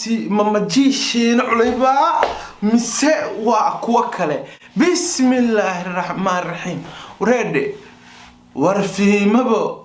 Gabadhaasi ma majiishiina culaybaa mise waa kuwo kale? Bismillaahi raxmaan raxiim. Wareedhe, war fiimaba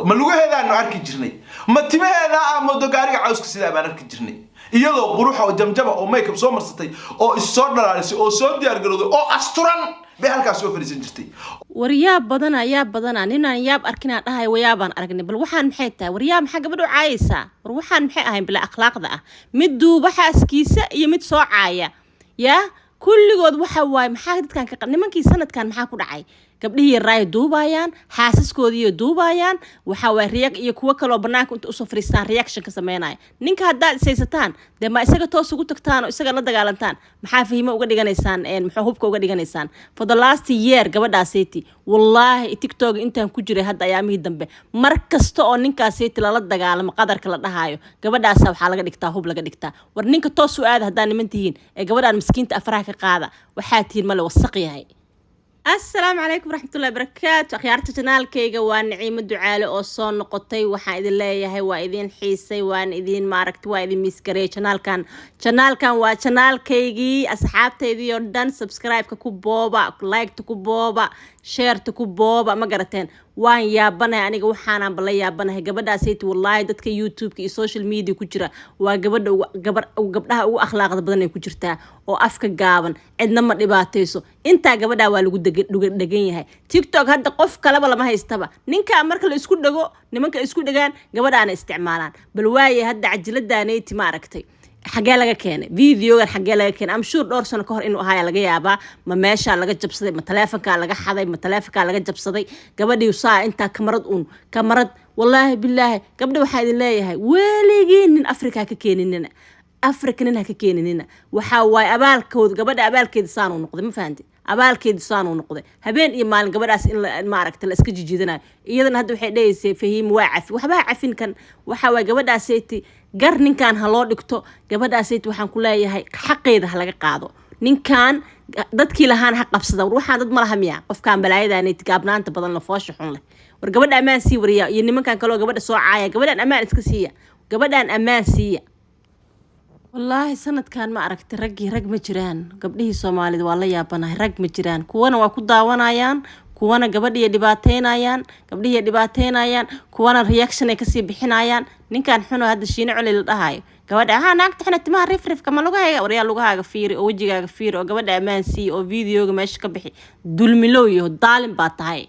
ma lugaheedaanu arki jirnay, ma timaheedaa aa moodo gaariga cawska sidaa baan arki jirnay, iyadoo quruxa oo jamjaba oo makeup soo marsatay oo is soo dhalaalisay oo soo diyaar garowday oo asturan bay halkaas soo fadhiisan jirtay. War yaab badana, yaab badana. Ninaan yaab arkinaa dhahay, wayaabaan aragnay. Bal waxaan maxay tahay? War yaa, maxaa gabadha u caayaysaa? War waxaan maxay ahayn bila akhlaaqda ah? Mid duuba xaaskiisa iyo mid soo caaya, yaa kulligood waxa waaye. Maxaa dadkan ka nimankii sanadkan maxaa ku dhacay? Gabdhihii yaraay duubayaan, xaasaskoodiiyo duubayaan. Waxa waay riyak iyo kuwo kaloo banaanka inta usoo fariistaan reaction ka sameynaya. Ninka haddaad ishaysataan, dee ma isaga toos ugu tagtaan oo isaga la dagaalantaan? Maxaa fahimo uga dhiganaysaan? Muxuu hubka uga dhiganaysaan? For the last year gabadhaaseti, wallaahi, TikTok intaan ku jiray hadda ayaamihii dambe, mar kasta oo ninkaaseti lala dagaalamo, qadarka la dhahaayo, gabadhaasa waxaa laga dhigtaa hub laga dhigtaa. War ninka toos u aada haddaa niman tihiin, ee gabadhaan miskiinta afraha ka qaada. Waxaa tihiin male, wasaq yahay. Asalaamu calaykum waraxmatullahi barakaatu. Akhyaarta channelkayga, waa Naciimo Ducaale oo soo noqotay. Waxaan idin leeyahay waa idin xiisay, waan idin maaragta, waa idin miss gareey. Channelkan waa channelkaygii. Asxaabtaydii oo dhan, subscribe-ka ku booba, like-ta ku booba, share-ta ku booba. Ma garateen? Waan yaabanahay aniga, waxaanaanba la yaabanahay gabadhaasayt. Wallaahi, dadka YouTube-ka iyo social media ku jira, waa gabadha gabar gabdhaha ugu akhlaaqda badan ay ku jirtaa oo afka gaaban, cidna ma dhibaatayso. Intaa gabadhaa waa lagu dhegan yahay TikTok. Hadda qof kaleba lama haystaba. Ninkaa marka la isku dhego, nimanka isku dhegaan, gabadhaana isticmaalaan. Bal waaye, hadda cajiladaaneyti ma aragtay? Xagee laga keenay videogan? Xagee laga keenay? Am sure dhowr sano kahor inuu ahaaya laga yaabaa. Ma meeshaa laga jabsaday? Ma taleefonkaa laga xaday? Ma taleefonkaa laga jabsaday? Gabadhii saa intaa kamarad uun kamarad. Wallaahi bilaahi, gabdha waxaa idin leeyahay, weligii nin Africa ka keeninina, Africa nin ha ka keeninina. Waxaa waaye abaalkooda, gabadha abaalkeeda saanuu noqday. Ma fahanti? Abaalkeedu saanuu noqday. Habeen iyo maalin gabadhaas in maaragta la iska jijidanayo. Iyadana hadda waxay dhehaysay Fahiim waa cafi. Waxbaha cafin kan. Waxa waaye gabadhaaseti gar ninkan ha loo dhigto. Gabadhaaseti waxaan ku leeyahay xaqeeda ha laga qaado. Ninkan dadkii lahaan ha qabsada. War waxaan dad ma laha miya? Qofkan balaayadaneti gaabnaanta badan la, foosha xun leh. War gabadha ammaan sii wariya iyo nimankan kaloo gabadha soo caaya, gabadhan ammaan iska siiya, gabadhan ammaan siiya. Wallaahi sanadkan ma aragtay, raggii rag ma jiraan. Gabdhihii Soomaalida waa la yaabanahay, rag ma jiraan. Kuwana waa ku daawanayaan, kuwana gabadhiiya dhibaateynayaan, gabdhihiiya dhibaateynayaan, kuwana reaction ay kasii bixinayaan. Ninkan xuno hadda Shiine Coli la dhahayo, gabadha ahaa naagta xuna, timaha rifrifka ma lugahayga. Waryaa, lugahaaga fiiri oo wejigaaga fiiri oo gabadha ammaan siiya oo videoga meesha ka bixi. Dulmilow iyo daalin baa tahay.